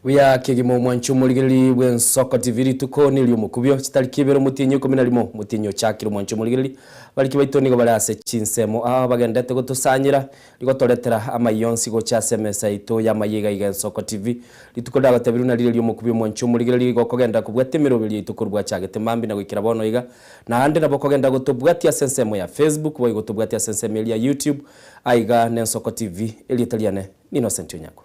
Buya kegimo mwanchu muligeli bw'Ensoko TV rituko nilio mukubyo chitariki ibere mutinyo 11 mutinyo chakiro mwanchu muligeli bariki baito nigo bari ase chinsemo aho bagendete gotusanyira rigotoretera amayonsi gocha SMS ito ya mayiga iga Ensoko TV rituko ndagatebiru na lilio mukubyo mwanchu muligeli gokogenda kubwate mirobeli ito kurwa chagete mambi na gwikira bono iga na hande nabo kogenda gotubwatia sensemo ya Facebook boy gotubwatia sensemo ya YouTube aiga n'Ensoko TV elitaliane Innocent Onyako.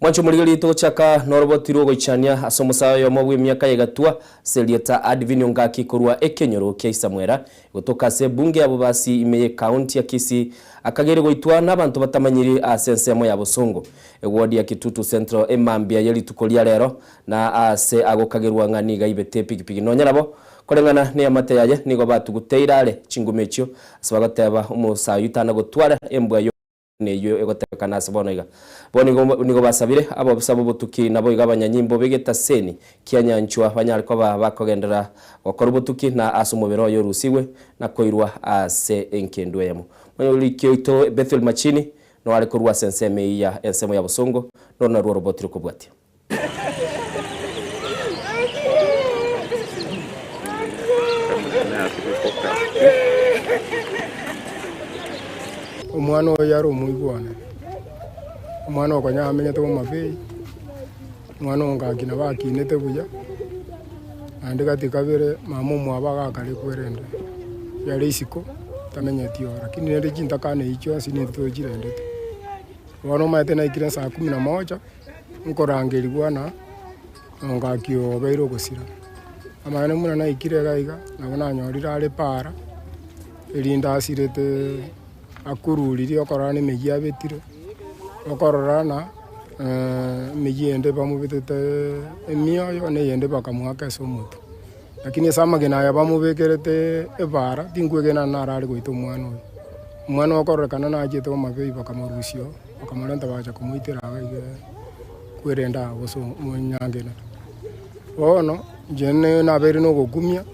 Mwancho muligeli tochaka norobotiro goichania asomosayo yomo bw'emiaka yegatua selieta Advin Ongaki korwa ekenyoro kia Isamwera gotoka se bunge abo basi imeye county ya Kisii akagere goitwa n'abantu batamanyiri ase ensemo ya Bosongo eward ya Kitutu Central emambia yelituko lya lero na ase agokagerwa ng'ani gaibete pikipiki nonya nabo koreng'ana ne amate yaye nigo batuguteirare chingumechio ase bagateba omosayo itana gotwara embwa yo neyo egotekana ase bono iga bo nigo basabire abo busabo butuki nabo iga abanyanyimbo begeta seni kianyanchwa banyari ko bakogendera gokora obotuki na ase omobere oyo orusigwe na koirwa ase enkendwa eyemo mwanyorikioito Bethel Machini no are korwa ase ensemo eyia ya ensemo ya Bosongo no narwo robotiri kobwatia. Omwana oyo yari omuigwana omwana okonya amenyete omabei omwana ongakina bakinete buya naende gati kabere mama omwabo agakare kwerende yari isiko tamenyeti oro lakini nende chintakana echio ase nintwe tochirendete bono omanyete naikire saa 11 nkorangerigwa na ongaki obeire ogosira amanyene muna naikire iga iga nabo nanyorire are para erinde asirete akururirie okorora na emeyia abetire okorora na emeyia ende bamobetete emioyo na eyende bakamoaka ase omotu lakini ase amagena aya bamobekerete ebara tinkwegena naro are goita omwana oyo omwana okororekana nachete omabei bakamorusia bakamorenta bacha komoitera iga iga kwerenda gose omonyangena bono inche nabeire na ogokumia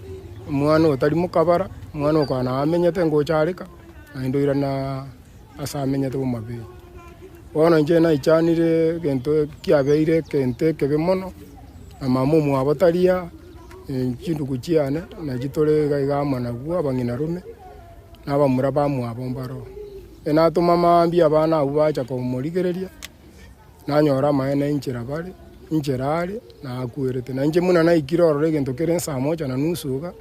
omwana otari mokabara omwana okwana amenyete ngochareka naende oirana ase amenyete omabei bono inche naichanire egento kiabeire egento ekebe mono na mama omwabo taria chindugu chiane nachi tore iga iga amo nabwo abang'ina rume na abamura bamwabo mbaro enatuma maambia abana abwo bacha komorigereria nanyora amaene enchera bare enchera are nakwerete na inche muna naikire ororo egento kere ensaa moja na nusu iga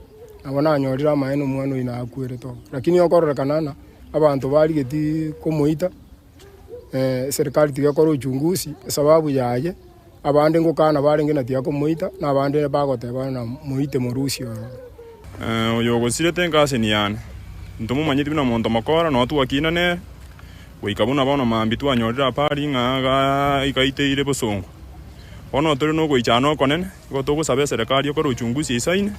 nabo nanyorire amaene omwana oyo nakwerete oo lakini okororekana na abantu barigeti komoita serikali tigekora uchunguzi esababu yaye abande ngokana barenge na tigakomoita na abande bagoteba na moite morusi oro. Oyo ogosirete enkaseni yane ntomomanyeti buna monto mokora no twakina nere goika buna bono mambi twanyorire apari ng'a ikaiteire Bosongo bono tore nogoichana okonene igo togosaba eserikali ekore uchunguzi eisaine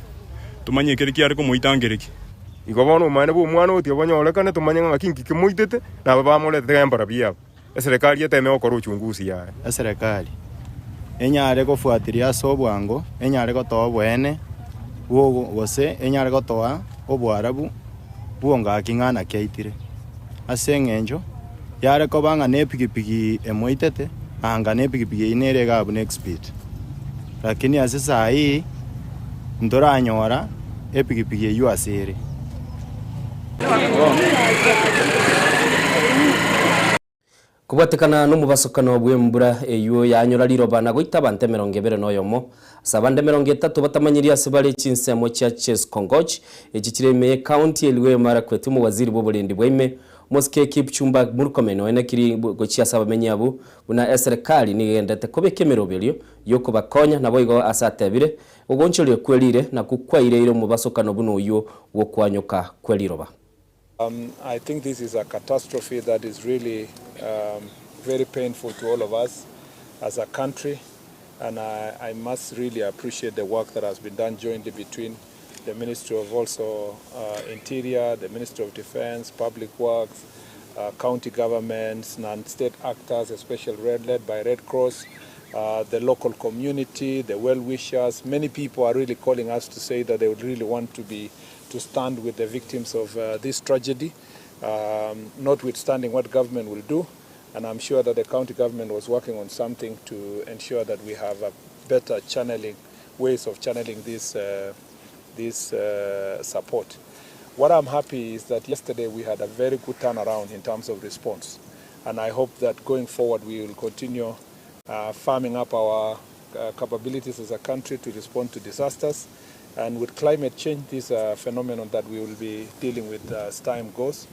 tumanye kere kiare komoitangereki igo bono omanyene bwa omwana oyo bonyorekane tumanye ng'a kinki kimoitete nabo bamoretete gembara biabo eserikali eteme gokora uchunguzi yaye eserikali enyare gofuatiria ase obwango enyare gotoa obwene gose enyare gotoa obwarabu bwongaki ng'ana kiaitire ase eng'encho yare koba ng'a na epikipiki emoitete anga na epikipiki eyio nere iga abwo na expeed lakini ase saa hii ntoranyora epikipiki eyio ase ere. Kubwatekana n'omubasokano bw'embura eyo yanyora riroba na goita abante 21 ase abande 30 batamanyirie ase bare chinsemo chia Cheskongoch echi chiremeye county Elgeyo Marakwet omowaziri bw'oborendi bwaime Mosike Kipchumba Murkomen oenekiri gochia ase abamenyi abwo buna eserikali nigendete kobeka emeroberio yokobakonya nabo igo ase atebire ogonchoria kwerire na kukwaireire omobasokano buna oyo gokwanyoka kweriroba. I think this is a catastrophe that is really very painful to all of us as a country, and I must really appreciate the work that has been done jointly between the Ministry of also Interior, the Ministry of Defense, Public Works, county governments, non-state actors, especially led by Red Cross, The local community, the well-wishers, many people are really calling us to say that they would really want to stand with the victims of this tragedy, notwithstanding what government will do. And I'm sure that the county government was working on something to ensure that we have a better channeling, ways of channeling this support. What I'm happy is that yesterday we had a very good turnaround in terms of response. And I hope that going forward we will continue firming up our capabilities as a country to respond to disasters. And with climate change, this is a phenomenon that we will be dealing with as time goes.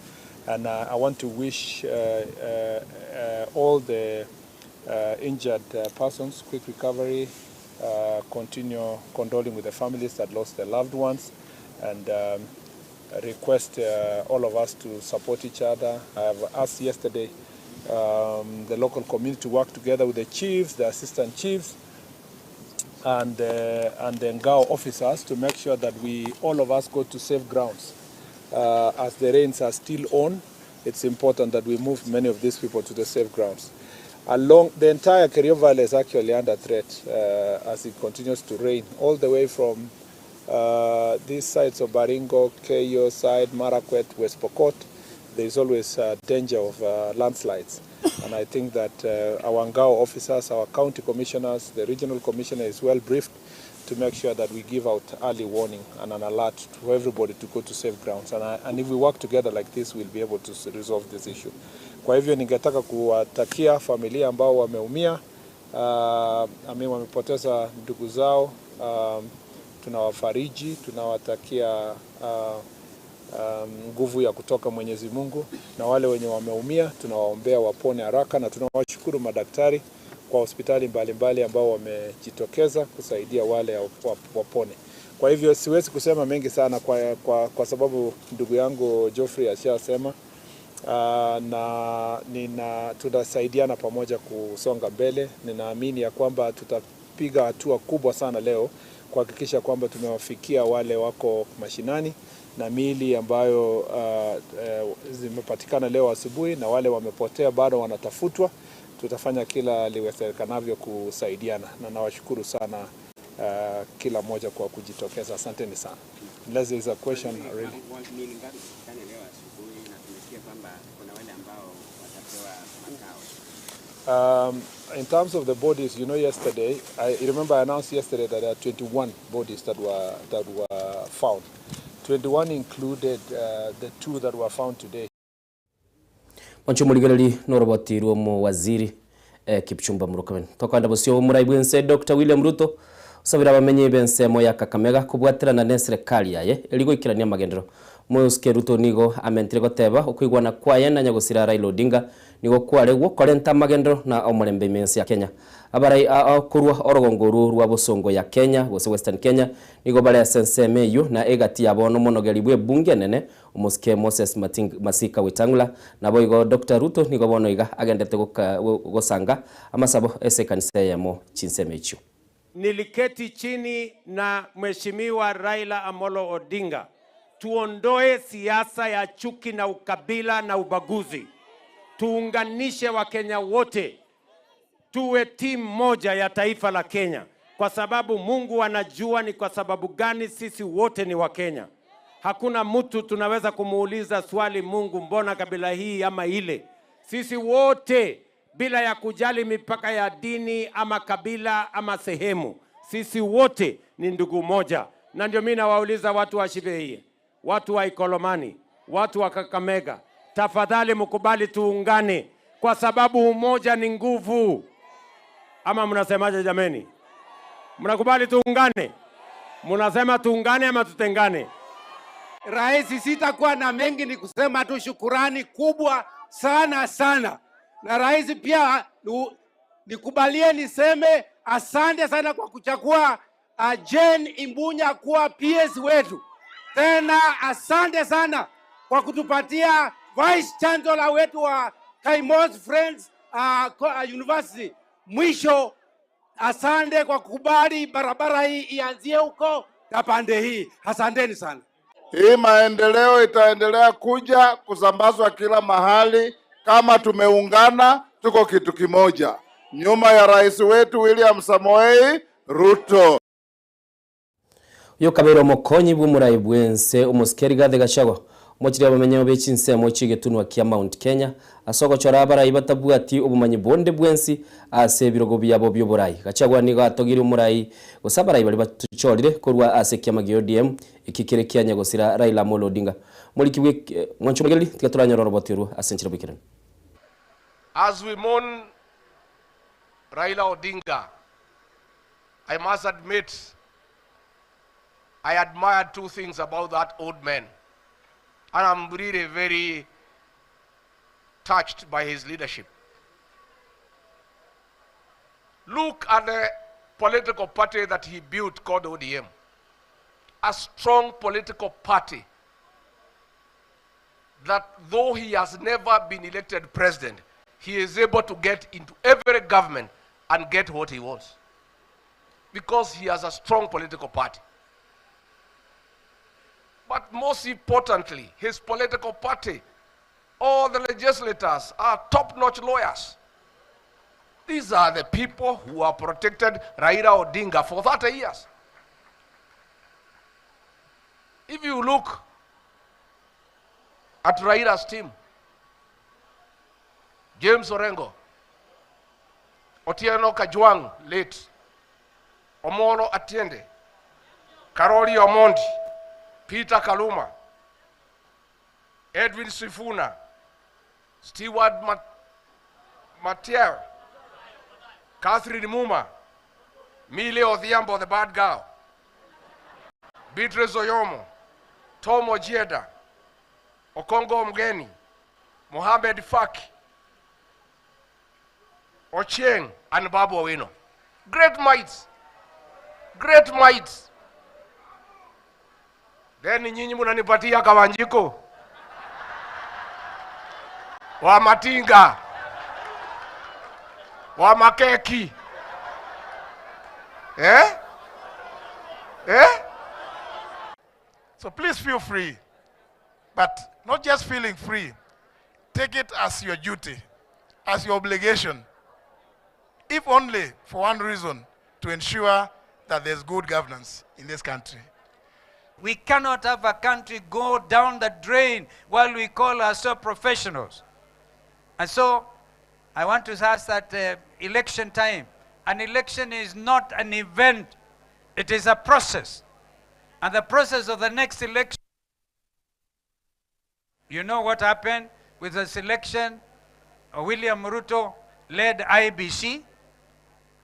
And I want to wish all the injured persons quick recovery, continue condoling with the families that lost their loved ones, and request all of us to support each other. I have asked yesterday the local community to work together with the chiefs, the assistant chiefs, and the Ngao officers to make sure that we, all of us, go to safe grounds. As the rains are still on, it's important that we move many of these people to the safe grounds. Along the entire Kerio Valley is actually under threat as it continues to rain, all the way from these sides of Baringo, Keiyo side, Marakwet, West Pokot. There is always danger of landslides. And I think that our Ngao officers, our county commissioners, the regional commissioner is well briefed to make sure that we give out early warning and an alert to everybody to go to safe grounds. And if we work together like this, we'll be able to resolve this issue. Kwa hivyo ningetaka kuwatakia familia ambao wameumia, I mean, wamepoteza ndugu zao, tunawafariji, tunawatakia nguvu ya kutoka Mwenyezi Mungu, na wale wenye wameumia tunawaombea wapone haraka, na tunawashukuru madaktari kwa hospitali mbalimbali ambao wamejitokeza kusaidia wale wapone. Kwa hivyo siwezi kusema mengi sana kwa sababu ndugu yangu Geoffrey ashasema. Na tunasaidiana pamoja kusonga mbele. Ninaamini ya kwamba tutapiga hatua kubwa sana leo kuhakikisha kwamba tumewafikia wale wako mashinani na miili ambayo zimepatikana leo asubuhi na wale wamepotea bado wanatafutwa. Tutafanya kila liwezekanavyo kusaidiana, na nawashukuru sana kila mmoja kwa kujitokeza. Asanteni sana. Unless there is a question, really. Miili ngapi zipatikane leo asubuhi, na tumesikia kwamba kuna wale ambao watapewa makao? In terms of the bodies, yesterday, I remember I announced yesterday that there are 21 bodies that were found. 21 included the two that were found today. Mwancho muligereri noroboti rwo waziri Kipchumba Murkomen tokanda bosio murai bwense Dr. William Ruto usabira bamenye bensemo ya Kakamega kubwatirana ne serikali yaye erigoikirania magendero. Moske Ruto nigo amentire goteba okuigwana kwaye na nyagusira Raila Odinga nigo kwaregwo korenta magendero na omorembe mensi ya Kenya. Abarai kurwa orogongo rwa bosongo ya Kenya gose Western Kenya nigo bare senseme eyo na egati yabo no monogeri bwe bunge nene omoske Moses Masika Wetangula nabo igo Dr. Ruto nigo bono iga agendete gosanga amasabo ese kanisa yamo chinseme icho. Niliketi chini na Mheshimiwa Raila Amolo Odinga tuondoe siasa ya chuki na ukabila na ubaguzi, tuunganishe Wakenya wote, tuwe timu moja ya taifa la Kenya, kwa sababu Mungu anajua ni kwa sababu gani sisi wote ni Wakenya. Hakuna mtu tunaweza kumuuliza swali, "Mungu, mbona kabila hii ama ile?" Sisi wote bila ya kujali mipaka ya dini ama kabila ama sehemu, sisi wote ni ndugu moja. Na ndio mimi nawauliza watu wa Shivehie, watu wa Ikolomani, watu wa Kakamega, tafadhali mkubali tuungane, kwa sababu umoja ni nguvu. Ama mnasemaje jameni? Mnakubali tuungane? Mnasema tuungane ama tutengane? Rais, sitakuwa na mengi, ni kusema tu shukurani kubwa sana sana. Na rais pia nikubalie niseme asante sana kwa kuchagua Jane Imbunya kuwa PS wetu. Tena asante sana kwa kutupatia Vice Chancellor wetu wa Kaimosi Friends University. Mwisho, asante kwa kukubali barabara hii ianzie huko na pande hii. Asanteni sana. Hii maendeleo itaendelea kuja kusambazwa kila mahali. Kama tumeungana, tuko kitu kimoja. nyuma ya rais wetu William Samoei Ruto. Yo kabero omokonyi bw'omorai bwense omosikeri Gathe Gachagua mochire abamenye bechinsemo chigetunwa kia Mount Kenya asogochora abarai batabwati obumanyi bonde bwensi ase ebirogo byabo by'oborai. Gachagua nigo atogire omorai gose abarai bari batuchorire korwa ase kiama gia ODM ekikere kia nyagosira Raila Amolo Odinga. Morikibwe mwancho mugeli tigaturanyora robotirwa ase nchire bwikirana. As we mourn Raila Odinga, I must admit I admire two things about that old man, and I'm really very touched by his leadership. Look at the political party that he built called ODM, a strong political party that though he has never been elected president, he is able to get into every government and get what he wants because he has a strong political party. But most importantly, his political party, all the legislators are top-notch lawyers. These are the people who have protected Raila Odinga for 30 years. If you look at Raila's team, James Orengo, Otieno Kajwang, late, Omolo Atiende, Karoli Omondi, Peter Kaluma, Edwin Sifuna, Stewart Matier, Catherine Muma, Mile Odhiambo, the bad girl, Beatrice Oyomo, Tom Ojienda, Okongo Mgeni, Mohamed Faki, Ochieng, and Babu Owino. Great minds. Great minds. Then nyinyi munanipatia Kawanjiko wa Matinga wa Makeki, eh? Eh? So please feel free, but not just feeling free. Take it as your duty, as your obligation, if only for one reason, to ensure that there's good governance in this country. We cannot have a country go down the drain while we call ourselves professionals. And so I want to ask that election time, an election is not an event, it is a process. And the process of the next election, you know what happened with the selection of William Ruto led IBC.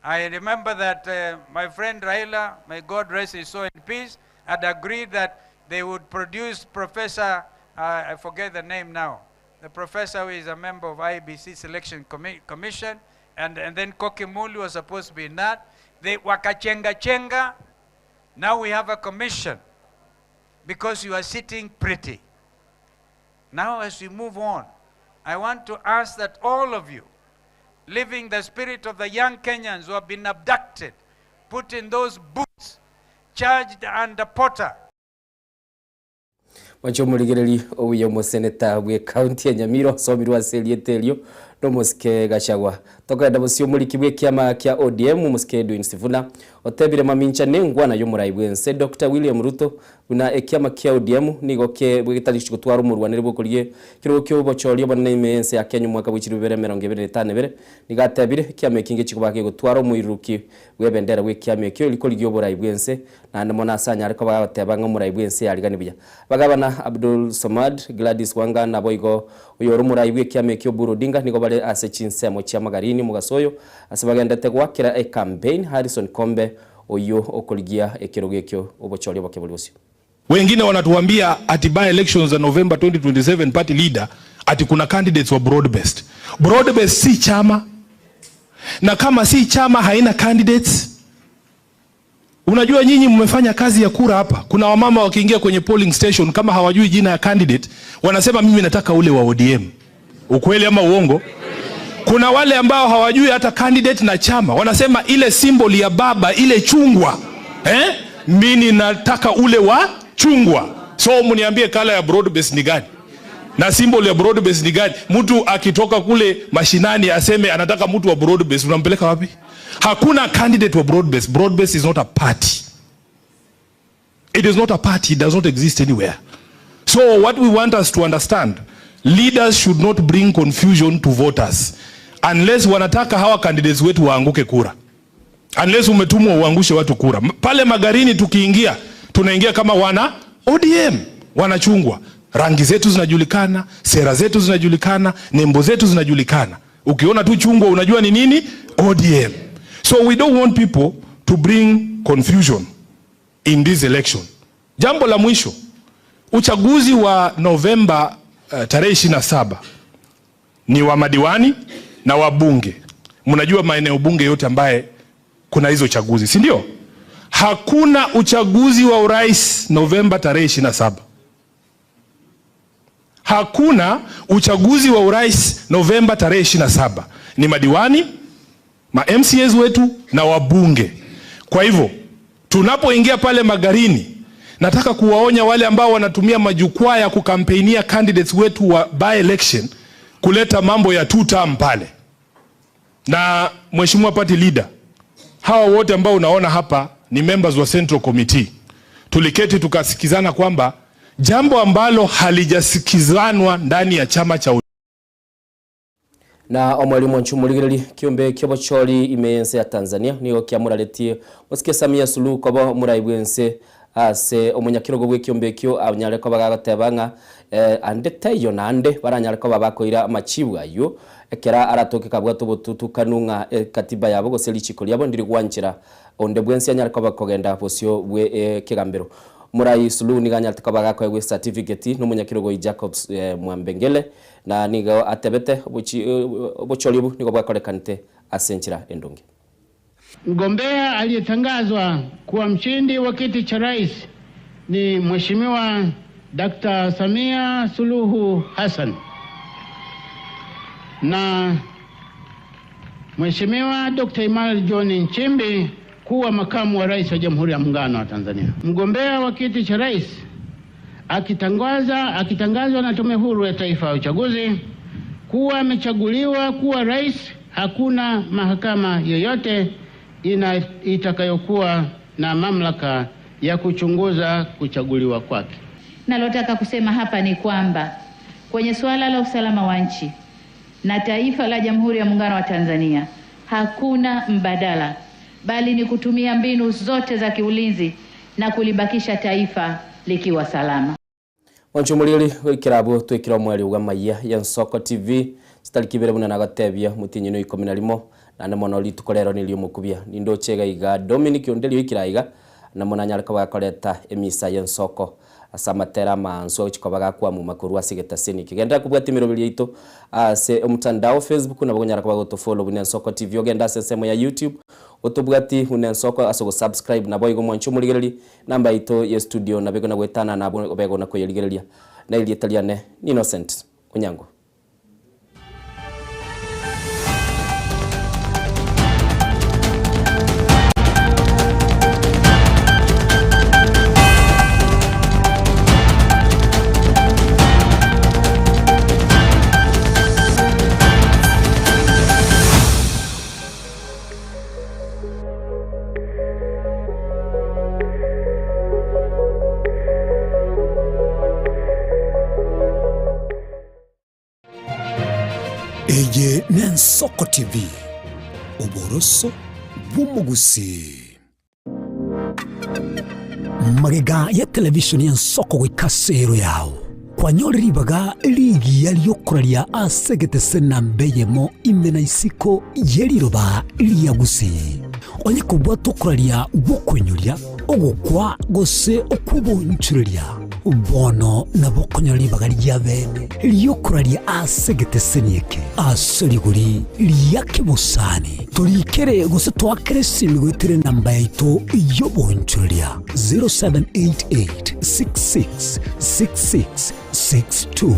I remember that my friend Raila, may God rest his soul in peace, had agreed that they would produce Professor, I forget the name now, the professor who is a member of IBC Selection Commission, and then Kokimuli was supposed to be in that. They wakachenga chenga. Now we have a commission because you are sitting pretty. Now as we move on, I want to ask that all of you, living the spirit of the young Kenyans who have been abducted, put in those boots, charged under Potter. Mwancho muligereri owiyo moseneta bwe county ya Nyamiro somirwa selietelio no mosike Gachagua tokenda busio muliki bwe kiama kia ODM mosike Edwin Sifuna otebire mamincha nengwana yo murai bwense Dr. William Ruto una ekiama kia ODM nigo ke bwetari gutwara umurwanire bwokorie kiro kyo bochorio bonne imense ya Kenya mwaka w'ikiri 2025 nigatebire kiama kinge chikubake gutwara umuiruki bwe bendera bwe kiama ekyo liko ligyo borai bwense na ndimo nasanya ariko bagateba ngo murai bwense yarigani buya bagabana Abdul Somad Gladys Wanga na boigo uyoro murai bwe kiama ekyo Burudinga nigo bale ase chinsemo chia magarini mugasoyo asibagenda gwakira e campaign Harrison Kombe oyo okoligia ekirogo ekyo obochorio bake buli. Wengine wanatuambia ati by elections za November 2027 party leader ati kuna candidates wa broad based. Broad based si chama. Na kama si chama haina candidates. Unajua nyinyi mmefanya kazi ya kura hapa. Kuna wamama wakiingia kwenye polling station kama hawajui jina ya candidate, wanasema mimi nataka ule wa ODM. Ukweli ama uongo? Kuna wale ambao hawajui hata candidate na chama, wanasema ile symbol ya baba, ile chungwa. Mimi nataka ule wa chungwa. So mniambie kala ya broad base ni gani? Na symbol ya broad base ni gani? Mtu akitoka kule mashinani aseme anataka mtu wa broad base, unampeleka wapi? Hakuna candidate wa broad base. Broad base is not a party. It is not a party. It does not exist anywhere. So what we want us to understand, leaders should not bring confusion to voters unless wanataka hawa candidates wetu waanguke kura. Unless umetumwa uangushe watu kura. Pale Magarini tukiingia, tunaingia kama wana ODM, wanachungwa. Rangi zetu zinajulikana, sera zetu zinajulikana, nembo zetu zinajulikana. Ukiona tu chungwa unajua ni nini? ODM. So we don't want people to bring confusion in this election. Jambo la mwisho, uchaguzi wa Novemba tarehe 27 ni wa madiwani na wabunge. Mnajua maeneo bunge yote ambaye kuna hizo chaguzi, si ndio? Hakuna uchaguzi wa urais Novemba tarehe 27. Hakuna uchaguzi wa urais Novemba tarehe 27. Ni madiwani, ma MCAs wetu na wabunge. Kwa hivyo tunapoingia pale Magarini, nataka kuwaonya wale ambao wanatumia majukwaa ya kukampeinia candidates wetu wa by election kuleta mambo ya two term pale. Na Mheshimiwa Party Leader, hawa wote ambao unaona hapa ni members wa Central Committee. Tuliketi tukasikizana kwamba jambo ambalo halijasikizanwa ndani ya chama cha na omwalimu nchumuligiriri kiombe kyobochori imeyense ya Tanzania niyo kiamuraletie musike Samia Suluhu kobo muraibwense ase omunyakirogo bw'ekiombe kyo abanyale ko bagatebanga ande teyo nande baranyale ko babakoira amachibu ayo ekera aratoke kabwa tubututu kanunga katiba yabo gose lichiko lyabo ndiri gwanchira onde bwensi anyale ko bakogenda bosio bwe kigambero Murai Suluhu niganya tukabagako gwe certificate n'umunyakirogo Jacobs Mwambengele na nigo atebete obucholibu nigo bwakorekanite asenchira endonge. Mgombea aliyetangazwa kuwa mshindi wa kiti cha rais ni Mheshimiwa Dr. Samia Suluhu Hassan na Mheshimiwa Dr. Emmanuel John Nchimbi kuwa makamu wa rais wa Jamhuri ya Muungano wa Tanzania. Mgombea wa kiti cha rais akitangazwa na Tume Huru ya Taifa ya Uchaguzi kuwa amechaguliwa kuwa rais, hakuna mahakama yoyote itakayokuwa na mamlaka ya kuchunguza kuchaguliwa kwake. Nalotaka kusema hapa ni kwamba kwenye suala la usalama wa nchi na taifa la Jamhuri ya Muungano wa Tanzania hakuna mbadala, bali ni kutumia mbinu zote za kiulinzi na kulibakisha taifa likiwa salama. Wanchumulili wikirabu twikira mweli wa maiya ya Nsoko TV sitarikibere buna nagatebia mutinyino 11 na namono litukorero nilio mukubia nindo chega iga Dominic Ondeli ikiraiga na monanyarika bakoreta emisa ya Nsoko asamatera manso chikobaga kwa mu makuru asigeta seni kigenda kubwata imirobiri yaito ase omutandao Facebook na bogonyara kwa goto follow buna Nsoko TV ogenda sesemo ya YouTube otobwati buna Nsoko aso subscribe na boigo mwancho muligereri namba ito ya studio na bego na gwetana na bego na koyeligereria na ili italiane Innocent Onyango. Eye Nensoko TV oboroso bw'omugusi magega ya televishoni ya Nsoko gwikasero yao kwanyoreribaga ligiya lyokuraria asegete nambeyemo imena isiko yeriroba lyagusi onye kubwa tukuraria gukwenyuria ogukwa gose okubonchureria bono nabokonyora lya bene lyokuraria asegete senieke asoliguri lyakebosani tulikere gose twakere simi gwetere namba yaito yobonchureria 0788 66 66 62.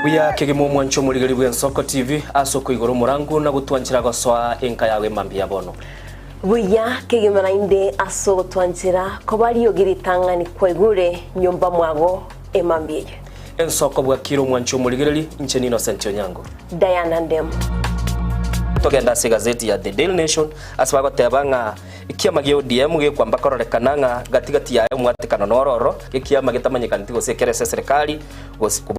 Buya kegemo mwancho muligeri bwa Nsoko TV asoko igoro murangu na gutwanchira gosoa enka yawe mambi ya bono. Buya kegima nainde ase ogotwanchera kobariogiritang'ani kwaigure nyomba mwago emambieye. Ensoko bwakire omwanchi omorigereri inche ni Innocent Onyango. Diana Ndem. Togenda ase gazeti ya The Daily Nation ase bagoteba ng'a ekiama gia ODM gekwamba kororekana ng'a gatigati yaye omwatekano nororo ekiama getamanyekaneti gose ekerese serikali gose.